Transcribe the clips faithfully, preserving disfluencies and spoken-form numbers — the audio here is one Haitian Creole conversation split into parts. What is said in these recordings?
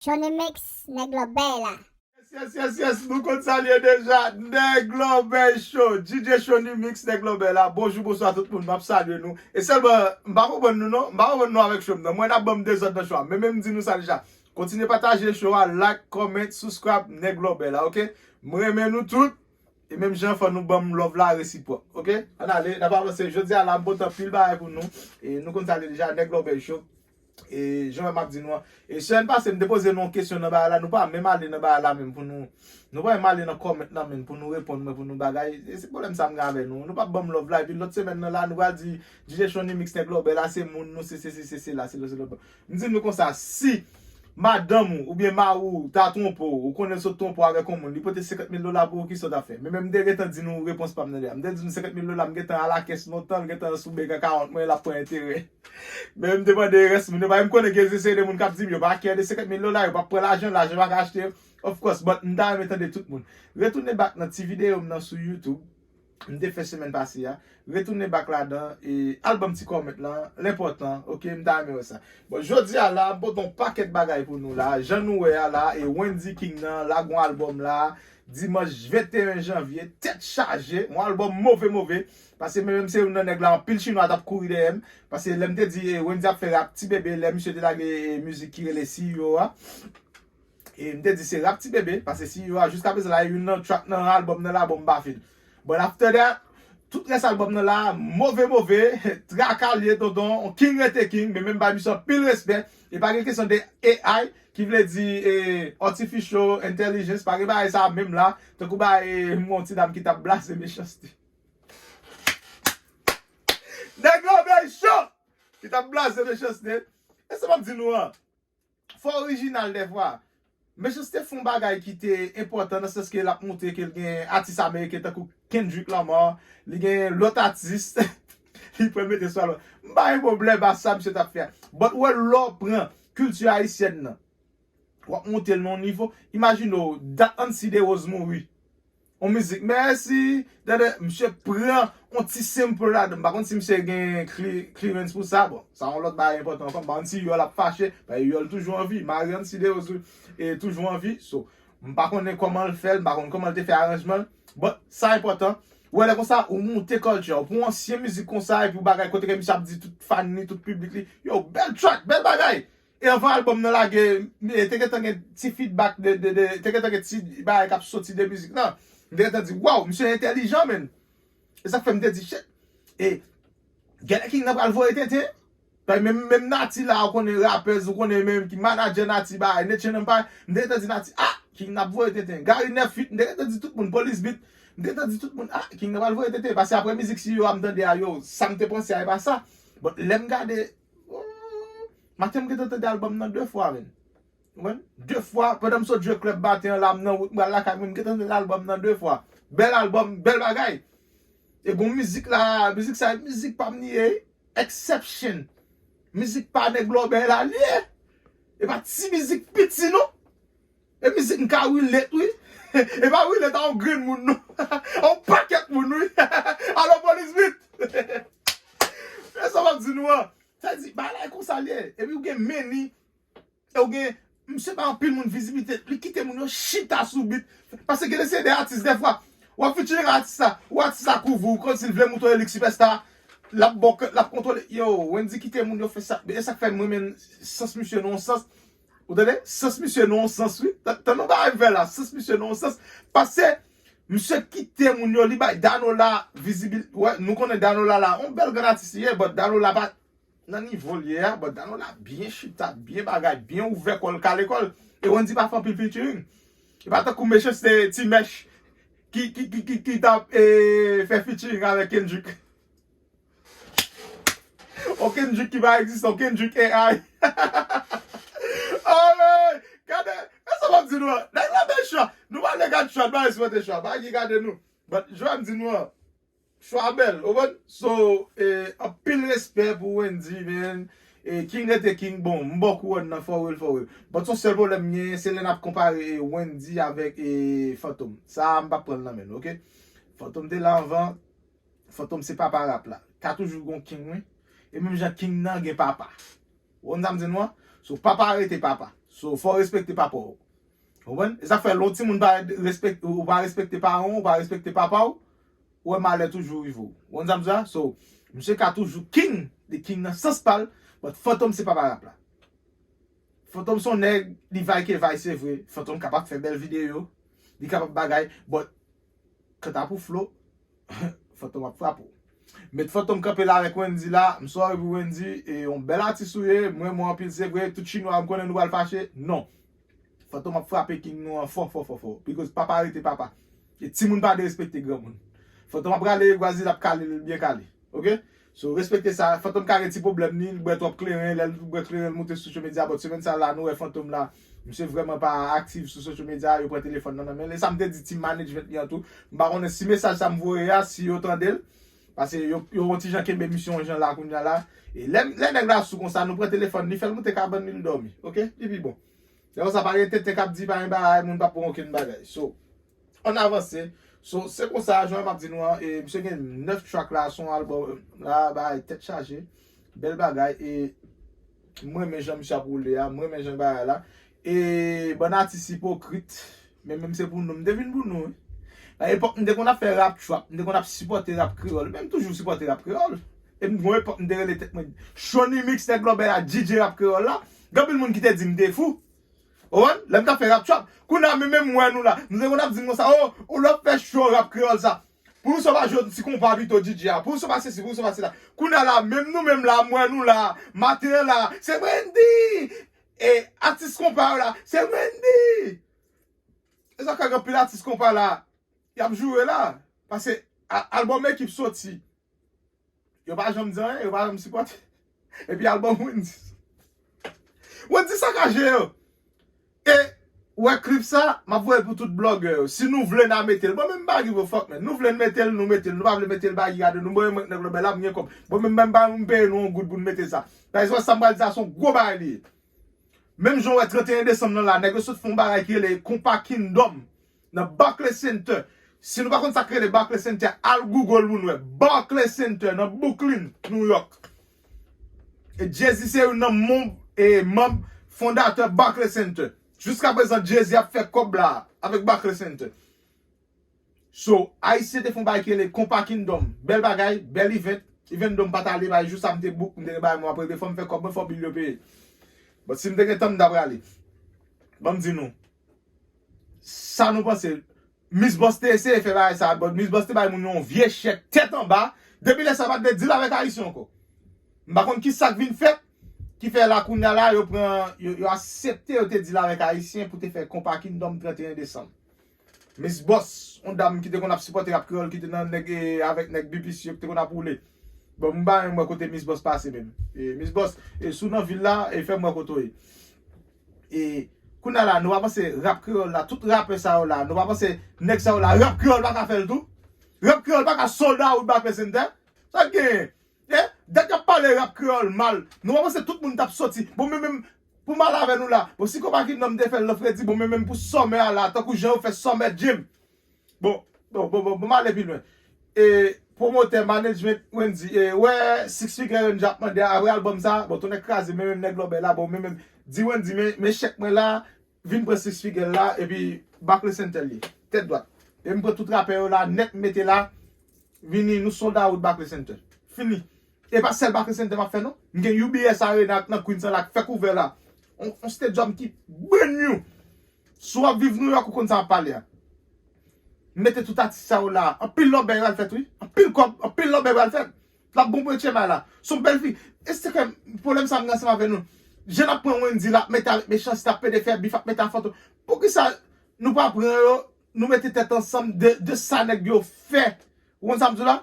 Shonny Mix, nèg lòbèy la. Yes, yes, yes, yes, nou konn sa l ye deja. Nèg Lòbèy Show, D J Shonny Mix, nèg lòbèy la. Bonjou, bonswa tout moun, m ap salye nou. E sèlman, m pa konprann nou non, m pa konprann nou avèk show m nan. Mwen n ap ban m dezòd nan show a. Men men m di nou sa deja. Kontinye pataje show a, like, comment, subscribe, nèg lòbèy la, oke? M renmen nou tout. E menm jan fò nou ban m love la resipwòk, oke? Ann ale, n ap avanse. Jodi a la, m pote anpil bagay pou nou. E nou konn sa l ye deja, nèg Lòbèy Show. E jan m ap di nou an. E semèn pase, m te poze nou yon kesyon nan bagay la. Nou pa menm ale nan bagay la menm pou nou. Nou pa menm ale nan comment nan menm pou nou reponn mwen, pou nou bagay. E se pwoblèm sa m gen avè nou. Nou p ap ban m love la. Epi lòt semèn nan la, nou pral di D J Shonny Mix nèg lòbèy la, se moun nou, se sesi, se sela, se lòt, se lòt. M di nou konsa, si madanm ou oubyen mari w ta twonpe w, ou konnen l sot twonpe w avèk yon moun, li pote senkant mil dola pou ou, kisa w t ap fè? Men men m te gentan di nou repons pa m nan deja. M te di nou senkant mil dola, m gentan alakès lontan, l gentan sou bank account mwen, l ap pran enterè. Men m te mande rès moun yo, paske m konnen gen se seri de moun k ap di m yo pa care de senkant mil dola, yo p ap pran lajan, lajan pa ka achte yo. Of course, but m ta renmen tande tout moun. Retounen back nan ti videyo m nan sou YouTube. M te fè semèn pase a. Retounen back ladan e al ban m ti comment lan. L enpòtan, oke, m ta renmen wè sa. Bon, jodi a la, m pote yon pakèt bagay pou nou la. Jan nou wè a la, e Wendy King nan, la gon albòm la. Dimanch venteyen janvye, tèt chaje, yon albòm move move. Paske mwen menm se youn nan nèg la, anpil chinwa t ap kouri dèyè m. Paske lè m te di e, Wendy ap fè rap ti bebe, lè misye te lage e, mizik ki rele C E O a. E m te di se rap ti bebe, paske C E O a jiskaprezan la, e youn nan track nan albòm nan la, bon, m pa fin. But after that, tout rès albòm nan la, move move, traka l ye, tonton, king rete king, men men m bay misye anpil respè. E pa gen kesyon de A I, ki vle di e, artificial intelligence, pa gen bagay sa menm la, tankou bagay e, yon ti dam ki t ap blaze Mechanste. Nèg Lòbèy Show! Ki t ap blaze Mechanste. E sa m ap di nou an. Fò orijinal dèfwa. Mechanste fè yon bagay ki te enpòtan nan sans ke l ap montre ke l gen atis ameriken tankou Kendrick Lamar, li gen lòt atis, li pran mete sou albòm. M pa gen pwoblèm a sa misye t ap fè a. But ou wè lè w pran kilti ayisyèn nan, w ap monte l nan yon nivo. Imajine w, dat Ancy Derose mouri. On mizik, mèsi, dèdè, misye pran on ti sample ladan. M pa konn si misye gen clearance pou sa, bon, sa yon lòt bagay enpòtan ankò. M pa konn si Yòl ap fache, paske Yòl toujou anvi. Mari Ancy Derose, wi, e toujou anvi. So, m pa konnen kòman l fè l, m pa konn kòman l te fè aranjman l. But, sa enpòtan. Ou wè lè konsa, ou monte culture. Ou pran ansyen mizik konsa, epi ou bagay kote ke misye ap di tout fan li, tout piblik li. Yo, bèl track, bèl bagay! E anvan albòm nan lage, e te gentan gen ti feedback de, de, de, te gentan gen ti bagay k ap soti de mizik nan. M te gentan di, waw, misye entèlijan, menn. E sa k fè m te di, shit. E, genlè King nan pral voye tenten. Paske menm, menm Natty la, ou konnen rapèz, ou konnen menm ki manadjè Natty, bagay, Nature nan pa, m te gentan di Natty, ah, King nan ap voye tenten. Gary Nèfit, m te gentan di tout moun, Police Beat, m te gentan di tout moun, ah, King nan pral voye tenten. Paske apre mizik C E O a m tande a yo, sa m te panse a, e pa sa. But lè m gade, Maten m gentan tande albòm nan de fwa, menn. Ou konprann? De fwa, pandan m sot jwe club maten an la, m nan wout, m pral lakay mwen, m gentan tande albòm nan de fwa. Bèl albòm, bèl bagay. E gon mizik la, mizik sa, mizik pa m li ye. Exception. Mizik pa nèg Lòbèy la li ye. E pa ti mizik piti non. E mizik m ka relate wi. E pa relate a yon grenn moun non. A yon pakèt moun wi. Alo Police Beat. E sa m ap di nou an. Sa di bagay konsa l ye. Epi ou gen Manny. E ou gen misye bay anpil moun vizibilite. Li kite moun yo chita sou beat. Paske gen de se de atis dèfwa. W ap featuring atis la. Ou atis la kouvri w kòmsi l vle moutre li k sipèsta. L ap bò kèt, l ap kontwole. Yo, Wendy kite moun yo fè sa. E sa k fè m renmen sans misye nan yon sans. Ou tande? Sans misye nan yon sans wi. Tann yon bagay m fè la. Sans misye nan yon sans. Paske misye kite moun yo, li bay Danola vizibil. Wè, nou konnen Danola la. Yon bèl grann atis li ye, but Danola pa nan nivo l ye a, but Danola byen chita, byen bagay, byen ouvè kò l, kale kò l. E Wendy pa fè anpil featuring. E pa tankou Mechanste Ti Mèch ki, ki, ki, ki, ki t ap e, fè featuring avèk Kendrick. On Kendrick ki pa egziste, on Kendrick A I. Alright, gade, e sa m ap di nou an. Nèg la bèl chwa. Nou pa vle gad chwa, nou pa respekte chwa. Pa ki gade nou. But, jwa m di nou an. Chwa bèl, ou konprann? So, e, anpil respè pou Wendy, man. E, King rete King, bon, m ba w kouwòn nan for real, for real. But son sèl pwoblèm m genyen, se lè n ap konpare e, Wendy avèk e, Fantom. Sa a, m p ap pran l nan men nou, oke? Fantom te la anvan, Fantom se papa rap la. Ka toujou gon King, wi. E menm jan King nan gen papa. Ou konn sa m di nou an? So, papa rete papa. So, fò w respekte papa w. Ou konprann? E sa k fè lè yon timoun pa respekte, ou pa respekte paran w, ou pa respekte papa w, ou wè malè toujou rive w. Ou konn sa m di a? So, misye ka toujou king, li king nan sans pa l, but Fantom se papa rap la. Fantom se yon nèg, li vay ke vay, se vre. Fantom kapab fè bèl videyo, li kapab bagay, but kanta pou Flo, Fantom ap frape w. Met Fantom kanpe la avèk Wendy la, m sorry pou Wendy, e yon bèl atis ou ye, m renmen w anpil, se vre, tout chinwa, m konnen nou pral fache, non. Fantom ap frape king nou an fò, fò, fò, fò, because papa rete papa. E timoun pa derespekte granmoun. Fantom ap rale egwazi, l ap kale l byen kale. Oke? So, respekte sa. Fantom ka gen ti pwoblèm ni, li bwè twòp kleren, lè l bwè kleren, l moute sou social media, but semèn sa la, nou wè Fantom la, misye vrèman pa aktif sou social media, yo pran telefòn nan nan men l. E sa m te di team management li an tou. M pa konnen si mesaj sa m voye a, si yo tande l. Paske yo, yo yon ti jan kenbe misyon yon jan la kounye a la. E lè, lè nèg la sou konsa, nou pran telefòn, li fè l moute kabann li, l dòmi. Oke? Li pi bon. Lè konsa, pa gen tenten k ap di, pa gen bagay, moun p ap pran okenn bagay. So, ann avanse. So, se konsa, jan m ap di nou an, e, misye gen nèf track la, se yon album la, bagay tèt chaje. Bèl bagay, e, m renmen jan misye ap woule a, m renmen jan bagay la. E, bann atis ipokrit, men menm se pou nou, m te vin pou nou, wi. Nan epòk, m te konn ap fè rap trap, m te konn ap sipòte rap kreyòl, men m toujou sipòte rap kreyòl. E m gon epòk, m te rele tèt mwen Shonny Mix, nèg lòbèy a, D J rap kreyòl la. Gen anpil moun ki te di m te fou. Ou konprann? Lè m t ap fè rap trap. Kounye a, men menm mwen nou la. Nou te konn ap di m konsa, o, ou lòt fè cho rap kreyòl sa. Pou sa pa jwenn ti konpa pito D J a. Pou sa pa sesi, pou sa pa sela. Kounye a la, menm nou menm la, mwen nou la. Maten an la, se Wendy. E atis konpa yo la, se Wendy. E sa k fè gen anpil atis konpa la, y ap joure la. Paske a- albòm ekip soti. Yo pa janm di anyen, yo pa janm sipòte. Epi albòm Wendy. Wendy sakaje yo. E, wè klip sa, m ap voye l pou tout blogger yo. Si nou vle n a mete l. Bon, men m pa give a fuck, man. Nou vle n mete l, nou mete l. Nou pa vle mete l, pa gade nou. Bon, mwen nèg lòbèy la, m gen kòb. Bon, men m pa m peye nou yon goud pou n mete sa. Paske sa m pral di a, se yon gwo bagay li ye. Menm jan w wè trannteyen desanm nan la, nèg yo sot fè yon bagay ki rele Konpa Kingdom nan Barclays Center. Si nou pa konn sa k rele Barclays Center, al Google pou n wè. Barclays Center nan Brooklyn, New York. E Jay-Z se youn nan monb, e manm fondatè Barclays Center. Jiska prezan, Jay-Z ap fè kòb la avèk Barclays Center. So, Ayisyen te fè yon bagay ki rele Konpa Kingdom. Bèl bagay, bèl event. Event Dom pa t ale, bay jou sa m te book, m te gen bagay mwen ap regle, fò m fè kòb mwen, fò bil yo peye. But si m te gen tan, m ta prale. Ban m di nou. Sa nou panse? Miss Boss te eseye fè bagay sa, but Miss Boss te bay moun yo yon vye chèk tèt anba. Depi lè sa, pa t vle deal avèk Ayisyen ankò. M pa konn ki sa k vin fèt, ki fè la kounye a la, yo pran, yo, yo aksepte yo te deal avèk Ayisyen pou te fè Konpa Kingdom trannteyen desanm. Miss Boss, yon dam ki te konn ap sipòte rap kreyòl, ki te nan nèg, e, avèk nèg B P C yo, ki te konn ap woule. Bon, m pa menm wè kote Miss Boss pase menm. E, Miss Boss, e, si w nan vil la, e, fè m wè kote w ye. E, kounye a la, nou pa panse rap kreyòl la, tout rapè sa yo la, nou pa panse nèg sa yo la, rap kreyòl pa ka fè l tou? Rap kreyòl pa ka sold out Barclays Center? Sa k genyen? E, dat y ap pale rap kreyòl mal. Nou pa panse tout moun t ap soti. Bon, men menm, pou m al avè nou la. Bon, si Konpa Kingdom te fè l nan fredi, bon, men menm pou summer a la, tankou jan yo fè summer jam. Bon, bon, bon, bon, bon, m ale pi lwen. E, pwomotè, management, Wendy, e, wè, Six Figure Range ap mande, apre albòm sa, bon, tonnè kraze, men menm nèg lòbèy la, bon, men menm, di Wendy, men, men chèk mwen la, vin pran Six Figure la, epi Barclays Center li, tèt dwat. Epi m pran tout rapè yo la, nèt m mete la, vini, nou sold out Barclays Center. Fini. E pa sèl Barclays Center m ap fè, non. M gen U B S Arena nan Queens an la, k fèk ouvè la. On, on stadium ki brand new. Si w ap viv New York, ou konn sa m ap pale a. M mete tout atis sa yo la. Anpil lòbèy pral fèt, wi. Anpil kòb, anpil lòbèy pral fèt. L ap bon pou H M I la. Se yon bèl fi. E se ke pwoblèm sa m gen ansanm avè nou. Jan n ap pran Wendy, l ap mete avèk Mechanste, ap pede fè bif, ap mete a Fantom. Poukisa nou pa pran yo, nou mete tèt ansanm de, de sa nèg yo fè? Ou konn sa m di w la?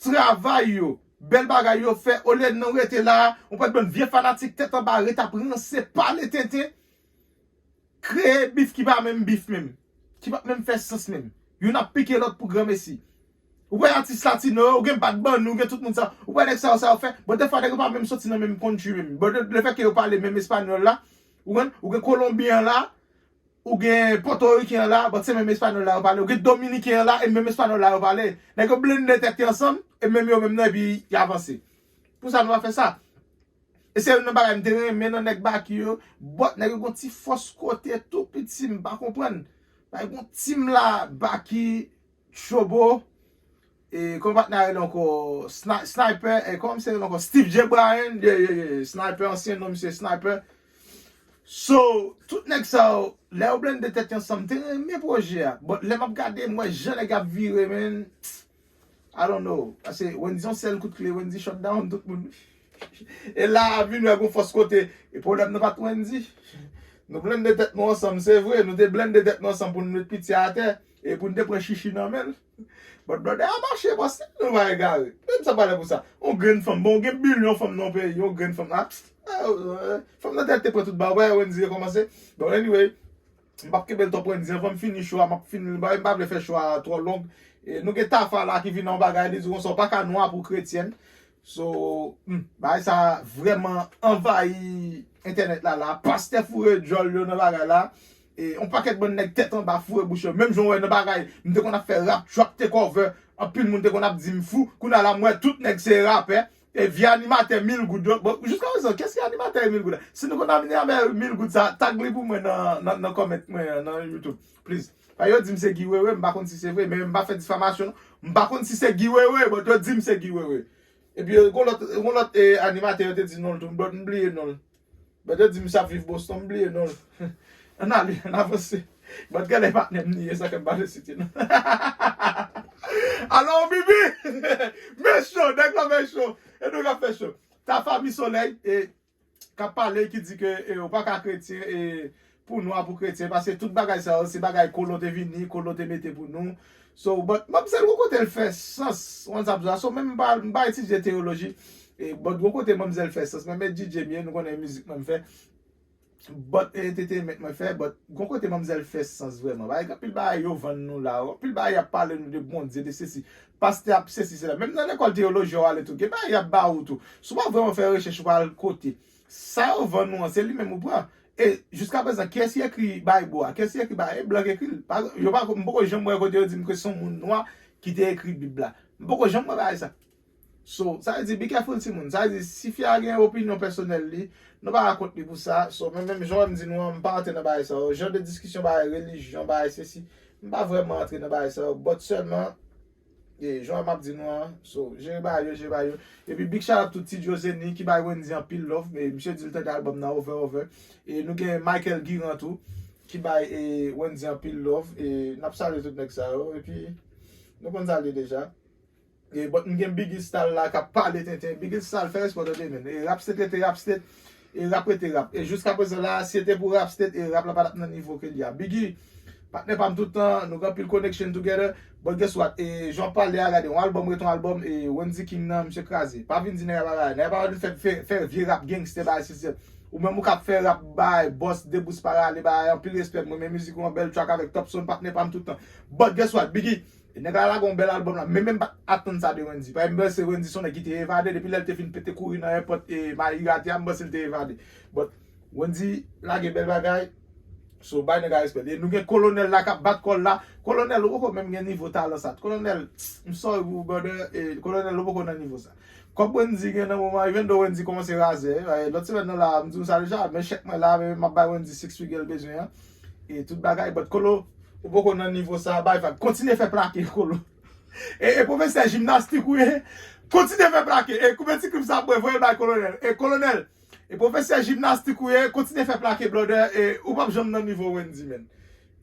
Travay yo, bèl bagay yo fè, olye nou rete la, yon pèt bann vye fanatik tèt anba ret ap ranse, pale tenten, kreye bif ki pa menm bif menm, ki pa menm fè sans menm. Youn ap pike lòt pou granmesi. Ou wè atis latino yo, ou gen Bad Bunny, ou gen tout moun sa, ou wè nèg sa yo, sa yo fè, bon, defwa nèg yo pa menm soti nan menm country menm. Bon, de, lefètke yo pale menm espanyòl la, ou konn, ou gen kolonbyen an la, ou gen pòtoriken an la, but se menm espanyòl la yo pale, ou gen dominiken an la, e menm espanyòl la yo pale. Nèg yo blende tèt yo ansanm, e menm yo menm nan, epi y avanse. Pou sa nou pa fè sa? E se youn nan bagay m te renmen nan nèg Baky yo. But nèg yo gon ti fòs kote tou piti, m pa konprann. Bay gon team la, Baky, Chobo, e kòman patnè a rele ankò? Sni- Sniper, e kòman misye rele ankò? Steve J. Bryan, yeah, yeah, yeah. Sniper, ansyen non misye Sniper. So, tout nèg sa yo, lè yo blende tèt yo ansanm, m te renmen pwojè a. But lè m ap gade, m wè jan nèg ap vire, man. I don't know. Paske Wendyy yon sèl kout kle, Wendyy shut down tout moun. E la a vin wè gon fòs kote. E pwoblèm nan pa t Wendyy. Nou blende tèt nou ansanm, se vre. Nou te blende tèt nou ansanm pou nou met piti a atè. E pou nou te pran chichi nan men l. But brother a mache, bòs, nou pa egare. Menm sa pale pou sa. Yon grenn fanm, bon, gen bilyon fanm nan yon peyi, yon grenn fanm la. Fanm nan tèt te pran tout ba, wè, Wendyy rekòmanse. Bon, anyway, m p ap kenbe l twòp Wendyy, anvan m fini show a, m ap fini, m pa vle fè show a twò long. E nou gen Tafa la ki vin nan yon bagay, li di konsa, w pa ka nwa pou kretyen. So, hmm, bagay sa vrèman anvayi entènèt la la. Pastè foure djòl yo nan bagay la. E yon pakèt bann nèg tèt anba foure bouch yo. Menm jan w wè nan bagay, m te konn ap fè rap, trap, take over. Anpil moun te konn ap di m fou. Kounye a la, m wè tout nèg se rapè. E vye animatè mil goud yo. Bon, jiska prezan, kiyès ki animatè mil goud la? Si nou konn animatè mil goud sa, tag li pou mwen nan, nan, nan comment mwen an, nan YouTube. Please. Pa yo di m se Guy Wewe, m pa konn si se vre, men m pa fè difamasyon, non. M pa konn si se Guy Wewe, but yo di m se Guy Wewe. Epi yo, gon lòt, gon lòt eh, animatè yo te di non l tou, but m bliye non l. But yo di misye ap viv Boston, m bliye non l. Ann ale, ann avanse. But gade patnè m li ye, sa fè m pa vle site non. Alò, Bibi! Men cho, nèg la men cho. E nou k ap fè cho. Tafa Mi Solèy, e k ap pale, ki di ke e, ou pa ka kretyen e, pou nwa pou kretyen, paske tout bagay sa yo, se bagay Kolo te vini, Kolo te mete pou nou. So, but, manmzèl gon kote l fè sans, w konn sa m di w la. So, menm m pa, m pa etidye teyoloji, e, but gon kote manmzèl fè sans. Mwen, men D J m ye, nou konnen mizik mwen m fè. But, e, te, te met mwen fè, but, gon kote manmzèl fè sans vrèman. Bagay, anpil bagay yo vann nou la, anpil bagay y ap pale nou de Bondye, de sesi. Pastè ap sesi, sela. Menm nan lekòl teyoloji w ale tou, gen bagay y ap ba ou tou. Si w pa vrèman fè rechèch, ou pa al kote. Sa yo vann ou an, se li menm ou pran. E jiska prezan, kiyès ki ekri Bible a? Kiyès ki ekri Bible? E blan ki ekri l. Pa, yo pa, m poko janm wè kote yo di m ke se yon moun nwa ki te ekri Bib la. M poko janm wè bagay sa. So, sa vle di, be careful, timoun. Sa vle di, si fi a gen opinyon pèsonèl li, nou pa ka kont li pou sa. So, men menm jan m di nou an, m pa antre nan bagay sa yo. Jan de diskisyon, bagay relijyon, bagay sesi, m pa vrèman antre nan bagay sa yo. But sèlman, e, jan m ap di nou an, so, jere bagay yo, jere bagay yo. Epi big shout out to T J Zeni ki bay Wendy anpil love. E, misye di l tande album nan over, over. E nou gen Michael Guirand tou, ki bay e, Wendy anpil love. E n ap salye tout nèg sa yo. Epi, nou konn sa l ye deja. E, but m gen Biggie Style la k ap pale tenten. Biggie Style, fè respè w tande, men. E, Rap State rete Rap State. E, rap rete rap. E, jiska prezan la, si se te pou Rap State, e, rap la pa t ap nan nivo ke l ye a. Biggie, patnè pa m tout tan, nou gen anpil connection together. But guess what? E, jan w pale a, gade, yon album rete yon album, e, Wendy King nan, misye kraze. Pa vin di nèg la pa bagay. Nèg la pa vin fè, fè, fè vye rap gangster, bagay, sesi. Ou menm ou k ap fè rap, bagay, bòs, debous parale, bagay, anpil respè, mwen, men mizik ou an bèl track avèk Top Sound, patnè pa m tout tan. But guess what? Biggie, E nèg la lage yon bèl album la, men menm pa t atann sa de Wendy. Paske m panse Wendy se yon nèg ki te evade, depi lè l te fin pete kouri nan èpòt e Mayi rate a, m panse l te evade. But Wendy lage bèl bagay, so bay nèg la respè. E nou gen Kolonèl la k ap bat kò l la. Kolonèl, ou poko menm gen nivo talan sa. Kolonèl, m sorry pou ou, brother. E Kolonèl, ou poko nan nivo sa. Kòb Wendy gen nan moman, even though Wendy kòmanse razè, e, lòt semèn nan la, m di w sa deja, men chèk mwen la, men m ap bay Wendy six figure l bezwen an. E tout bagay, but Kolo, ou poko nan nivo sa, bay vag. Kontinye fè plake, Kolo. E, e pwofesè jimnastik ou ye, kontinye fè plake. E koupe ti klip sa pou mwen, voye l bay Kolonèl. E Kolonèl, e pwofesè jimnastik ou ye, kontinye fè plake, brother. E ou p ap janm nan nivo Wendy, man.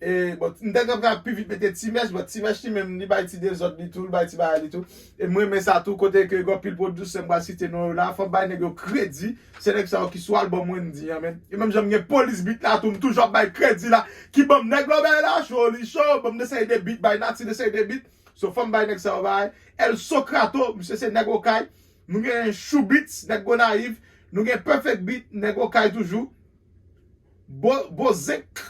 E, bon, m te gen pi vit mete Ti Mèch, but Ti Mèch li menm, li bay ti dezòd li tou, li bay ti bagay li tou. E m renmen sa tou, kote ke gen anpil pwodisè m pral site non yo la, fò m bay nèg yo kredi. Se nèg sa yo ki sou album Wendy an, man. E menm jan m gen Police Beat la tou, m toujou ap bay kredi la. Ki ban m nèg Lòbèy la, cho li cho, ban m de seri de beat, bay Nati de seri de beat. So, fò m bay nèg sa yo bagay. El Socrato, misye se nèg Okay. Nou gen Shoe Beats, nèg Gonayiv. Nou gen Perfect Beat, nèg Okay toujou. Bo, Bozenk,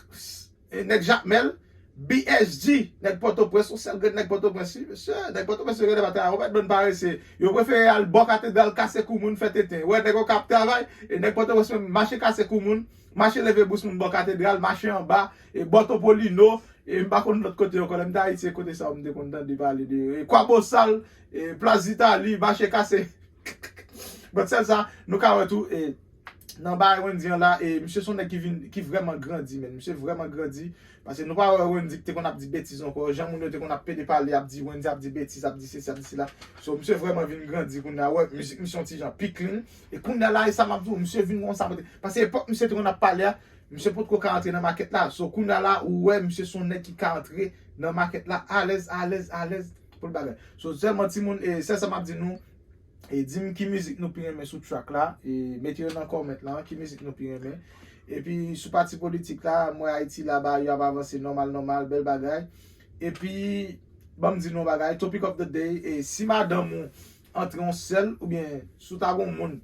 e, nèg Jakmèl. B S G, nèg Pòtoprens, yon sèl grenn nèg Pòtoprens, wi, mesye. Nèg Pòtoprens yo genlè pa travay, yon pakèt bann parese. Yo prefere al bò katedral kase kou moun fè tenten. Wè, nèg yo k ap travay, e nèg Pòtoprens menm mache kase kou moun, mache leve bous moun bò katedral, mache anba, e bò Topolino, e m pa konn lòt kote ankò, lè m te Ayiti, e kote sa yo m te konn tande pale de yo. E Kwabosal, e Plas Ditali, mache kase. But sèl sa, nou ka wè tou, e nan bagay Wendy an la, e misye se yon nèg ki vin, ki vrèman grandi, men. Misye vrèman grandi. Paske nou pa wè Wendy ki te konn ap di betiz ankò. Jan moun yo te konn ap pede pale, ap di Wendy ap di betiz, ap di sesi, ap di sela. So, misye vrèman vin grandi kounye a. Wè, mizik misye yon ti jan pi clean. E kounye a la, e sa m ap di w, misye vin konsa. Paske epòk misye te konn ap pale a, misye potko ka antre nan makèt la. So, kounye a la, ou wè, misye se yon nèg ki ka antre nan makèt la alèz, alèz, alèz pou l bagay. So, sèlman timoun, e sèl sa m ap di nou, e di m ki mizik nou pi renmen sou track la, e mete yo nan comment la, ki mizik nou pi renmen. Epi sou pati politik la, m wè Ayiti la, bagay yo ap avanse nòmal, nòmal, bèl bagay. Epi, ban m di nou yon bagay, topic of the day, e si madanm ou antre yon sèl, oubyen si w ta gon moun,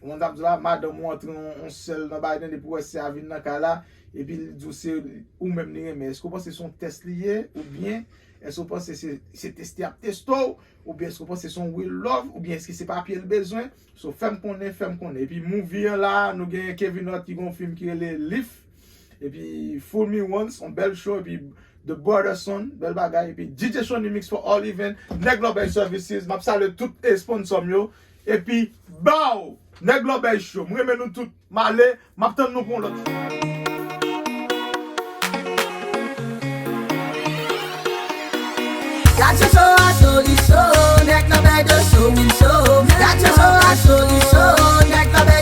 ou konn sa m di la, madanm ou antre yon, yon sèl nan bagay, depi w wè sè a vin nan kay la, epi l di w se ou menm li renmen, èske w panse se yon tès li ye, oubyen èske w panse se, se teste y ap teste w, oubyen èske w panse se yon real love, oubyen èske se papye l bezwen? So, fè m konnen, fè m konnen. Epi movie an la, nou gen Kevin Hart ki gen yon fim ki rele Life. Epi Fool Me Once, yon bèl show. Epi The Brother Son, bèl bagay. Epi D J Sony Mix for All Event, Nèg Lòbèy Services. M ap salye tout, eh, sponsor m yo. Epi, bow! Nèg Lòbèy Show. M renmen nou tout. M ale, m ap tann nou pou yon lòt jou. Gad show a soli show, nèg nan bèy de show, min show. Gad show a soli show, nèg nan bèy